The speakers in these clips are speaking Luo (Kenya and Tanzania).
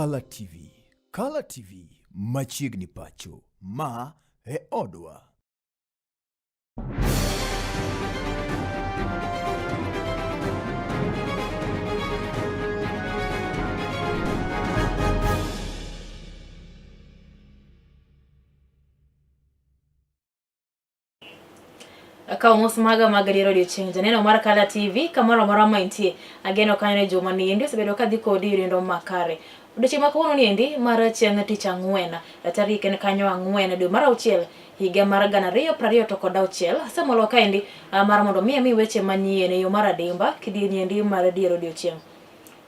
Kala TV, Kala TV machiegni pacho, ma e odwa. Akawo mos maga mag dier odiochieng' janeno mar Kala TV kamoro amora ma intie. Ageno kanyo ni juma ni endi osebedo ka dhi kodi e riendo makare. Odiochieng' ma kawuono ni endi mar chieng' tich ang'wen, tarik en kanyo 4 dwe mar 6 higa mar 2026. Asemolo kaendi mar mondo mi ami weche manyien e yo mar adimba kidieny endi mar dier odiochieng'.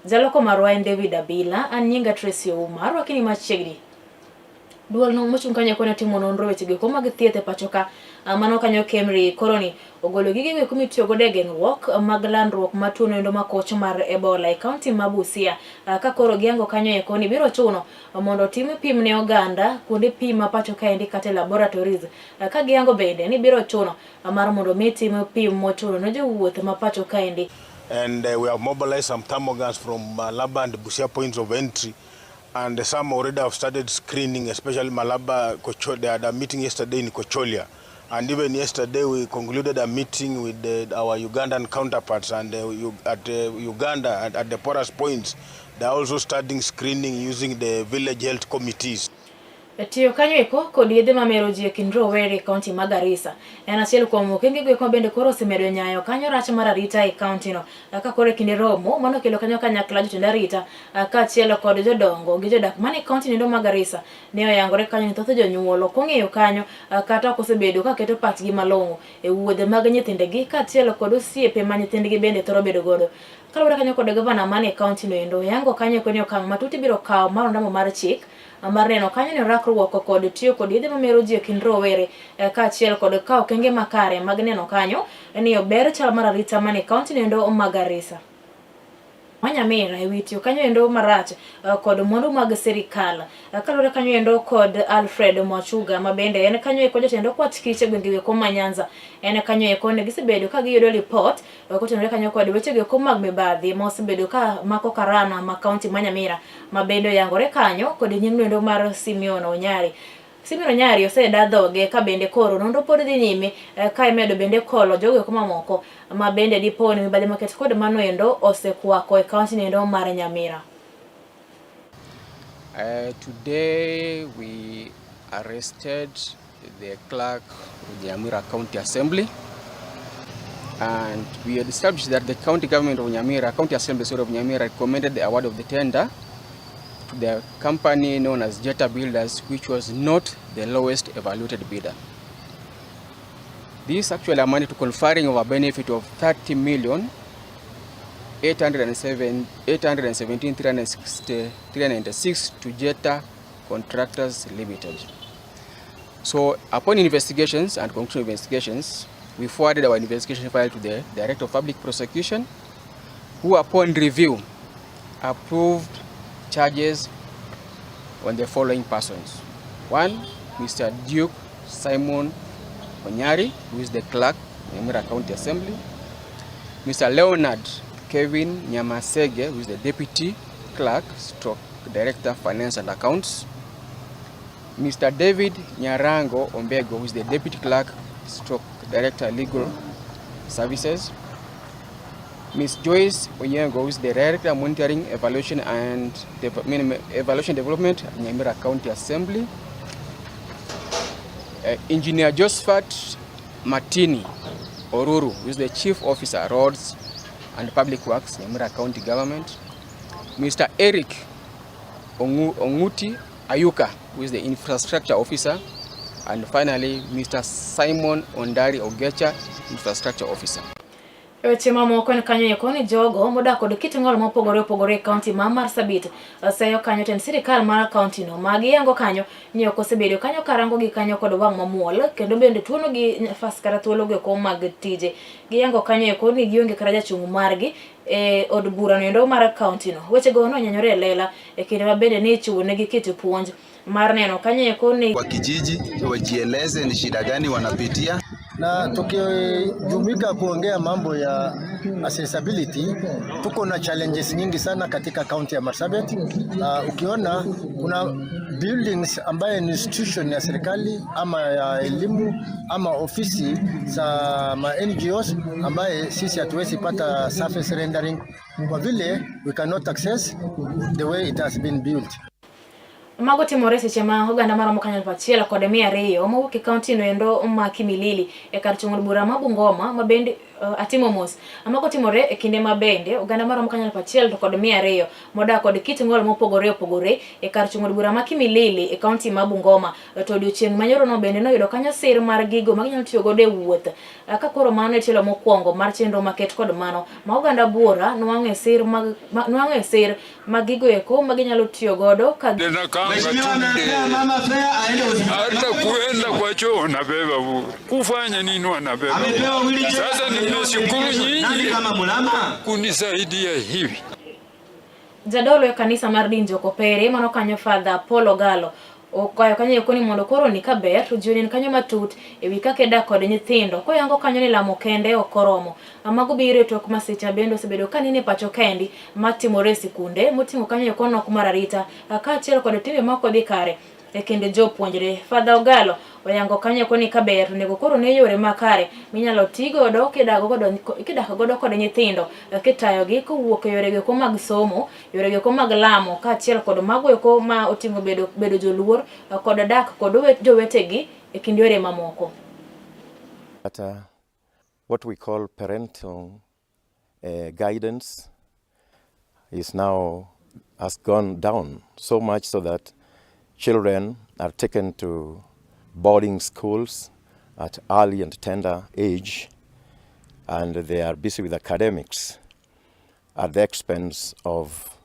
Jaloko marwa en David Abila, an nyinga Tracy Ouma, arwaki ni machiegni. Duol no mochung' kanyo kone timo nonro weche go mag thieth e pacho ka mano kanyo Kemri koro ni ogolo gige go mitiyo godo e geng'ruok mag landruok mar tuo noendo makoch mar Ebola e kaunti ma Busia ka koro giyango kanyo eko ni biro chuno mondo otim pim ne oganda kuonde pim ma pacho kaendi kata e laboratories ka giyango bende ni biro chuno mar mondo mi tim pim mochuno ne jowuoth ma pacho kaendi. And we have mobilized some thermogans from Malaba and Busia points of entry. And some already have started screening, especially Malaba, Kocho, they had a meeting yesterday in Kocholia. And even yesterday we concluded a meeting with our Ugandan counterparts and at Uganda and at the porous points. They are also starting screening using the village health committees. Tiyo kanyo eko kod yedhe mamero ji e kind rowere e kaunti ma Garissa en achiel kuom okenge go eko ma bende koro osemedo nyayo kanyo rach mar arita e kaunti no. Ka koro e kinde romo mano okelo kanyo kanyakla jotend arita kaachiel kod jodongo gi jodak mane kaunti noendo ma Garissa ne oyangore kanyo ni thoth jonyuol ok ong'eyo kanyo kata ok osebedo ka keto pachgi malong'o e wuodhe mag nyithindegi kaachiel kod osiepe ma nyithindgi bende thoro bedo godo. Kaluwore kanyo kod gavana mane kaunti noendo oyango kanyo eko ni okang' matut ibiro kawo mar ondamo mar chik mar neno kanyo ni rakruok kod tiyo kod yedhe mamero ji e kind rowere kaachiel kod kawo okenge makare mag neno kanyo ni ober chal mar arita mane kaunti noendo ma Garissa. Ma Nyamira e wi tiyo kanyo endo marach kod mwandu mag sirikal. Kaluwore kanyo endo kod Alfred Mwachuga ma bende en kanyo eko jatend okwach kich e gwenge eko ma Nyanza. En kanyo eko ne gisebedo ka giyudo lipot kotenore kanyo kod weche go mag mibadhi ma osebedo ka mako karana ma kaunti ma Nyamira ma bende oyangore kanyo kod nying noendo mar Simeon Onyari. Simeon Onyari oseda dhoge ka bende koro nonro pod dhi nyime ka imedo bende kolo jogo eko mamoko ma bende dipo ni mibadhi maket kod mano endo osekwako e kaunti noendo mar Nyamira. Today we arrested the clerk of the Nyamira County Assembly, and we had established that the county government of Nyamira, County Assembly sorry, of Nyamira recommended the award of the tender to the company known as Jeta Builders, which was not the lowest evaluated bidder. This actually amounted to conferring of a benefit of 30,807,817,396 to Jeta Contractors Limited. So upon investigations and conclusion of investigations, we forwarded our investigation file to the Director of Public Prosecution, who upon review approved charges on the following persons. One, Mr. Duke Simon Onyari, who is the clerk, Nyamira County Assembly. Mr. Leonard Kevin Nyamasege, who is the deputy clerk, stroke director, finance and accounts. Mr. David Nyarango Ombego, who is the deputy clerk, stroke director, legal services. Ms. Joyce Onyango, who is the director, monitoring, evaluation and evaluation development, Nyamira County Assembly. Engineer Josephat Martini Oruru, who is the chief officer, roads and public works, Nyamira County Government. Mr. Eric Onguti Ayuka, who is the infrastructure officer. And finally, Mr. Simon Ondari Ogecha, infrastructure officer. Weche mamoko en kanyo eko ni jogo modak kod kit ng'ol mopogore opogore e kaunti ma Marsabit seyo kanyo tend sirikal mar kaunti no ma giyango kanyo ni ok osebedo kanyo karango gi kanyo kod wang' mamuol kendo bende tuono gi nafas kata thuolo go eko mag tije. Giyango kanyo eko ni gionge kata jachung' margi e od bura no endo mar kaunti no. Weche go nonyanyore e lela e kinde ma bende ne ichiwo negi kit puonj mar neno kanyo eko ni kwa kijiji wajieleze ni shida gani wanapitia. Na tukijumuika kuongea mambo ya accessibility, tuko na challenges nyingi sana katika kaunti ya Marsabit. Ukiona kuna buildings ambaye ni institution ya serikali ama ya elimu ama ofisi za ma NGOs ambaye sisi hatuwezi pata surface rendering kwa vile we cannot access the way it has been built. Mago timore seche ma oganda maromo kanyo 1,200 mowuok e kaunti no endo ma Kimilili e kar chung' od bura ma Bungoma ma bende atimo mos. Mago timore e kinde ma bende oganda maromo kanyo 1,200 modak kod kit ng'ol mopogore opogore e kar chung' od bura ma Kimilili e kaunti ma Bungoma. To odiochieng' manyoro no bende noyudo kanyo sir mar gigo ma ginyalo tiyo godo e wuoth. Ka koro mano e tielo mokwongo mar chenro maket kod mano ma oganda buora nwang'o e sir mag nwang'o e sir mag gigo eko ma ginyalo tiyo godo ka Hata kuenda kwa choo wanabeba bure, kufanya nini wanabeba. Sasa nimeshukuru nyinyi kunisaidia hivi. Jadolo e kanisa mar din Jokopere mano kanyo Father Paul Ogalo okwayo kanyo eko ni mondo koro ni kaber to ji onen kanyo matut ewi kaka idak kod nyithindo koyango kanyo ni lamo kende ok oromo. Mago biro e tok masiche bende osebedo ka nene pacho kendi matimore e sikunde moting'o kanyo eko nok mar arita kaachiel kod timbe ma ok odhi kare e kind jopuonjre. Father Ogalo oyango kanyo eko ni kaber to onego koro ne yore makare minyalo ti godo kidak godo kod nyithindo kitayogi kowuok e yorego eko mag somo, yorego eko mag lamo kaachiel kod mago eko ma oting'o bedo joluor kod dak kod jowetegi e kind yore mamoko. But what we call parental guidance is now has gone down so much so that children are taken to boarding schools at early and tender age, and they are busy with academics at the expense of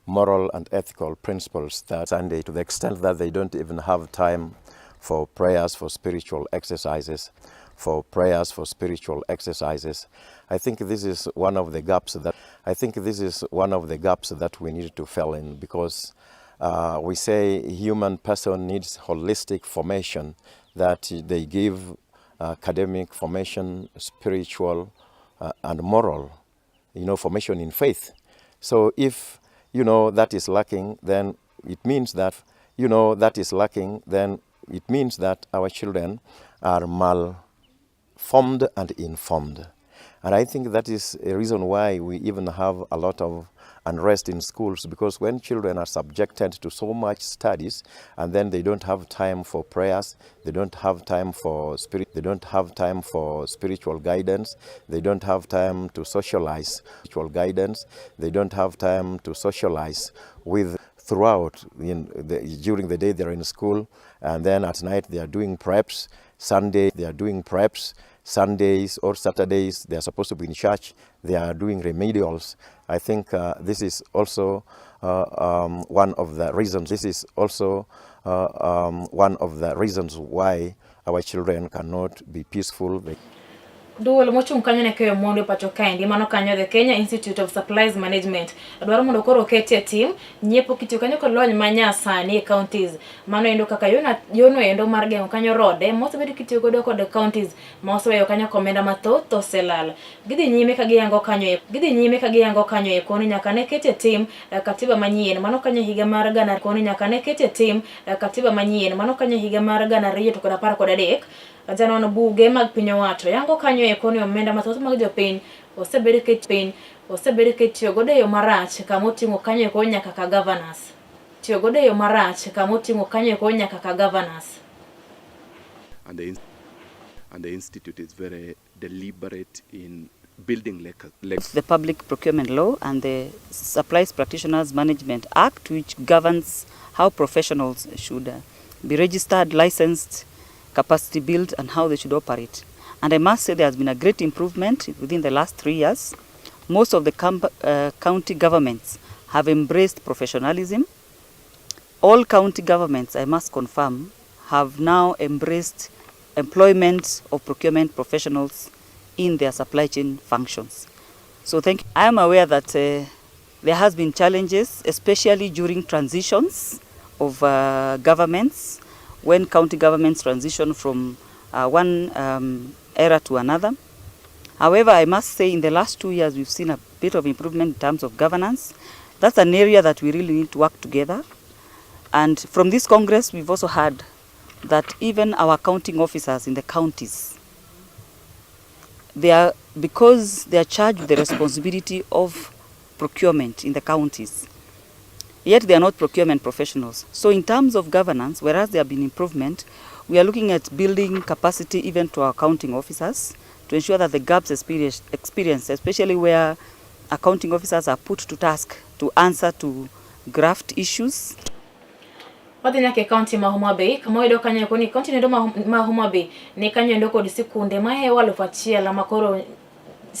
moral and ethical principles that Sunday, to the extent that they don't even have time for prayers, for spiritual exercises, for prayers, for spiritual exercises. I think this is one of the gaps that I think this is one of the gaps that we need to fill in, because we say human person needs holistic formation, that they give academic formation, spiritual and moral, formation in faith. So if that is lacking, then it means that that is lacking, then it means that our children are malformed and informed. And I think that is a reason why we even have a lot of unrest in schools, because when children are subjected to so much studies and then they don't have time for prayers, they don't have time for spirit, they don't have time for spiritual guidance, they don't have time to socialize, spiritual guidance, they don't have time to socialize with throughout during the day they're in school, and then at night they are doing preps. Sunday they are doing preps. Sundays or Saturdays they are supposed to be in church, they are doing remedials. I think this is also one of the reasons. This is also one of the reasons why our children cannot be peaceful. Duol mochung' kanyo ne keyo mwandu e pacho kaendi mano kanyo The Kenya Institute of Supplies Management dwaro mondo koro oketie tim nyiepo kitiyo kanyo kod lony manyasani e counties mano endo kaka yono endo mar geng'o kanyo rode mosebedo kitiyo godo kod counties ma oseweyo kanyo komenda mathoth oselal. Gidhi nyime ka giyango kanyo gidhi nyime ka giyango kanyo eko ni nyaka ne ketie tim katiba manyien mano kanyo higa mar gana koni nyaka ne ketie tim katiba manyien mano kanyo higa mar 2013. Janon buge mag piny owacho yango kanyo eko ni omenda mathoth mag jopiny osebed kitiyo godo e yo marach kama oting'o kanyo eko nyaka ka governors tiyo godo e yo marach kama oting'o kanyo eko nyaka ka governors. And the institute is very deliberate in building the Public Procurement Law and the Supplies Practitioners Management Act, which governs how professionals should be registered, licensed, capacity built, and how they should operate. And I must say there has been a great improvement within the last 3 years. Most of the county governments have embraced professionalism. All county governments, I must confirm, have now embraced employment of procurement professionals in their supply chain functions. So thank you. I am aware that there has been challenges, especially during transitions of governments, when county governments transition from one era to another. However, I must say in the last 2 years we've seen a bit of improvement in terms of governance. That's an area that we really need to work together. And from this Congress, we've also heard that even our accounting officers in the counties, they are, because they are charged with the responsibility of procurement in the counties, yet they are not procurement professionals. So in terms of governance, whereas there have been improvement, we are looking at building capacity even to our accounting officers to ensure that the gaps experienced, especially where accounting officers are put to task to answer to graft issues. Wadhi nyaka e kaunti ma Homa Bay kama wayudo kanyo eko ni kaunti noendo ma Homa Bay ni kanyo endo kod sikunde mahewo 1000 makoro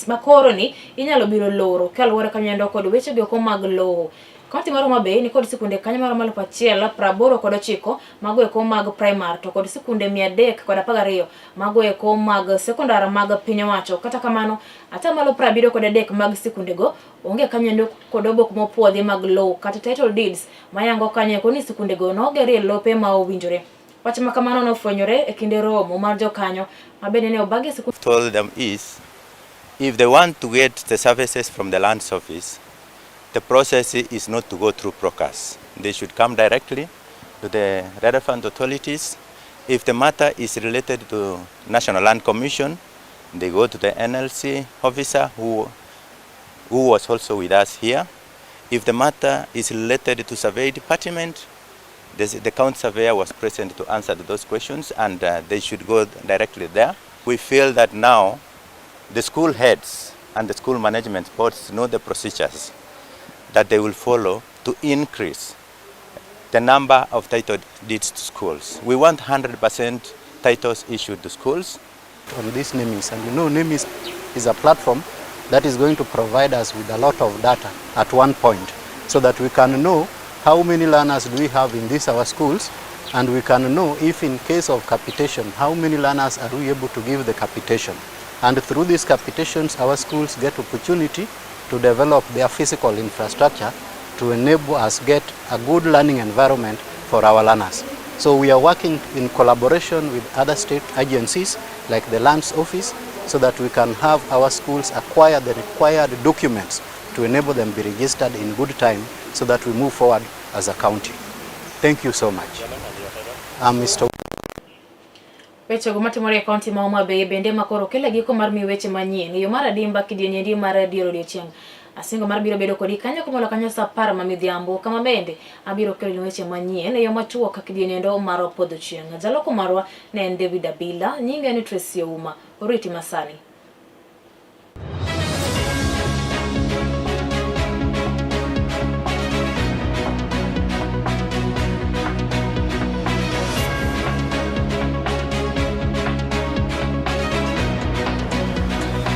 makoro ni inyalo biro loro kaluwore kanyo endo kod weche go eko mag lowo. Kaunti mar Homa Bay ni kod sikunde kanyo maromo 1089 mago eko mag primar to kod sikunde 312 mago eko mag sekondar mag piny owacho. Kata kamano, 73% mag sikundego onge kanyo endo kod obok mopuodhi mag lowo kata title deeds mayango kanyo eko ni sikundego nogerie lope ma owinjore. Wach ma kamano nofwenyore e kinde romo mar jokanyo ma bende ne obagi e sikul Told them is if they want to get the services from the lands office, the process is not to go through brokers. They should come directly to the relevant authorities. If the matter is related to National Land Commission, they go to the NLC officer who was also with us here. If the matter is related to survey department, the county surveyor was present to answer to those questions, and they should go directly there. We feel that now the school heads and the school management boards know the procedures that they will follow to increase the number of title deeds to schools. We want 100% titles issued to schools. On this NEMIS. And you know, NEMIS is a platform that is going to provide us with a lot of data at one point so that we can know how many learners do we have in these our schools, and we can know if in case of capitation, how many learners are we able to give the capitation. And through these capitations, our schools get opportunity to develop their physical infrastructure to enable us get a good learning environment for our learners. So we are working in collaboration with other state agencies like the Lands Office so that we can have our schools acquire the required documents to enable them be registered in good time so that we move forward as a county. Thank you so much. I'm Mr. Wechego matimore e kaunti ma Homa Bay bende makoro kelo e giko mar mi weche manyien e yo mar adimba kidienyendi mar dier odiochieng'. Asingo mar biro bedo kodi kanyo komalo kanyo sa 10 ma midhiambo kama bende abiro kelo ni weche manyien e yo machuok kidienyendo mar podho chieng'. Jaloko marwa ne en David Abila, nyinge ni Tracy Ouma. Oriti masani.